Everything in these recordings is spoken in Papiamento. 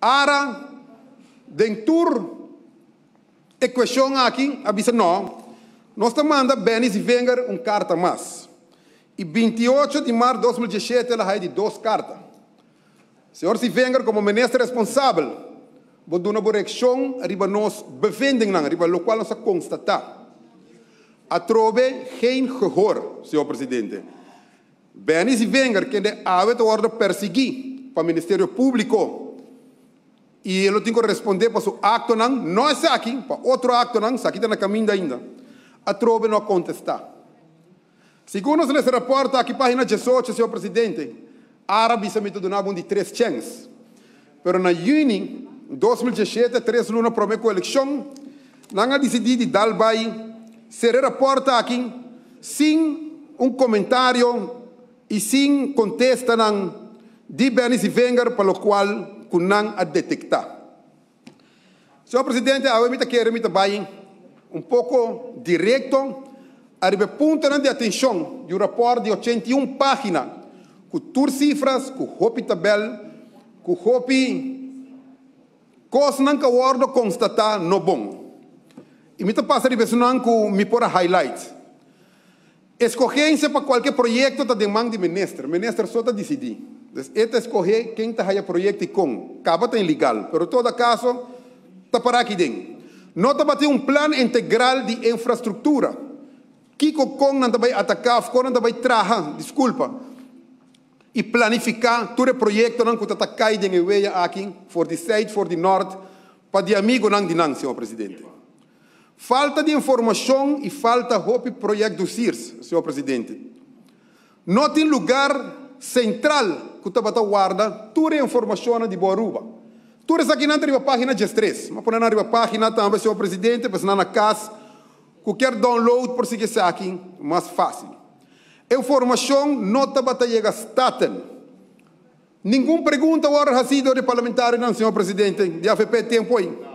ARA den tur e cuestion aki a bisa no, nos ta manda Benny Sevinger un carta mas. Y 28 di maart 2017 el a haya di dos carta. Señor Sevinger, como minister responsabel, bo duna bo reaccion riba nos bevindingnan, riba locual nos a constata. Atrobe geen gehoor, señor Presidente. Benny Sevinger, kende awe ta wordo persigui pa Ministerio Publico y e lo tin cu responde pa su actonan, no esaki, pa otro actonan, esaki ta na caminda ainda. Atrobe no a contesta. Segun nos lesa rapport aki, pagina 18, señor Presidente, ARA a bisa mi ta duna bo un di tres chens. Pero na juni 2017, 3 luna prome cu eleccion, nan a dicidi di dal bay cera e rapport aki sin un comentario y sin contestanan di Benny Sevinger pa locual cu nan a detecta. Señor Presidente, awe mi ta kere mi ta bay un poco directo ariba e puntonan di atencion di un rapport di 81 pagina cu tur cifras, cu hopi tabel, cu hopi cosnan cu a wordo constata no bon. Y mi ta pasa riba esunnan cu mi por a highlight. Escogencia pa cualke proyecto ta den man di minister. Minister so ta dicidi. Dus e ta escoge ken ta haya proyecto y con. Caba ta ilegal, pero todo caso ta para aki den. No tabatin un plan integral di infrastructura. Kico con nan ta bay ataca of con nan ta bay traha, disculpa, y planifica tur e proyectonan cu ta ta cay den e weya aki for di zuid, for di nort, pa di amigonan di nan, señor Presidente. Falta di informacion y falta hopi projectdossiers, señor Presidente. No tin lugar central cu tabata warda tur e informacionnan di Bo Aruba. Tur esakinan ta riba pagina 13. Mi a pone nan riba pagina tambe, señor Presidente, pa esnan na cas cu kier download por sigui esaki mas facil. Informacion no tabata yega Staten. Ningun pregunta worde haci door di parlamentarionan, señor Presidente, di avp tempo ey.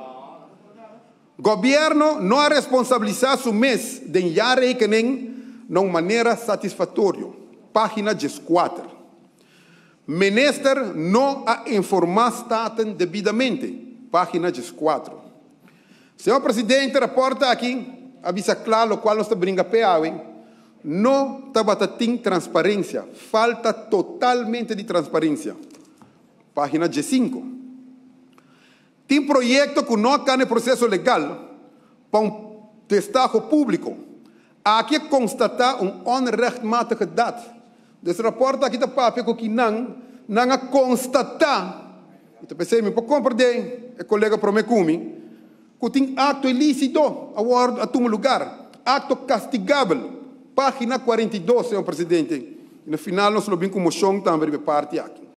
Gobierno no a responsabilisa su mes den jaarrekening na un manera satisfactorio, pagina 14. Minister no a informa Staten debidamente, pagina 14. Señor Presidente, rapport aki a bisa cla locual nos ta bringa p'e awe, no tabata tin transparencia, falta totalmente di transparencia, pagina 15. Tin proyecto cu no a cana e proceso legal pa un destaho publico. Aki a constata un onrechtmatige daad. Dus rapport aki ta papia cu kinan nan a constata, y ta pesey mi por comprende e colega prome cu mi, cu tin acto ilicito a wordo a tuma lugar, acto castigabel, pagina 42, señor Presidente. Y na final nos lo bin cu mocion tambe riba e parti aki.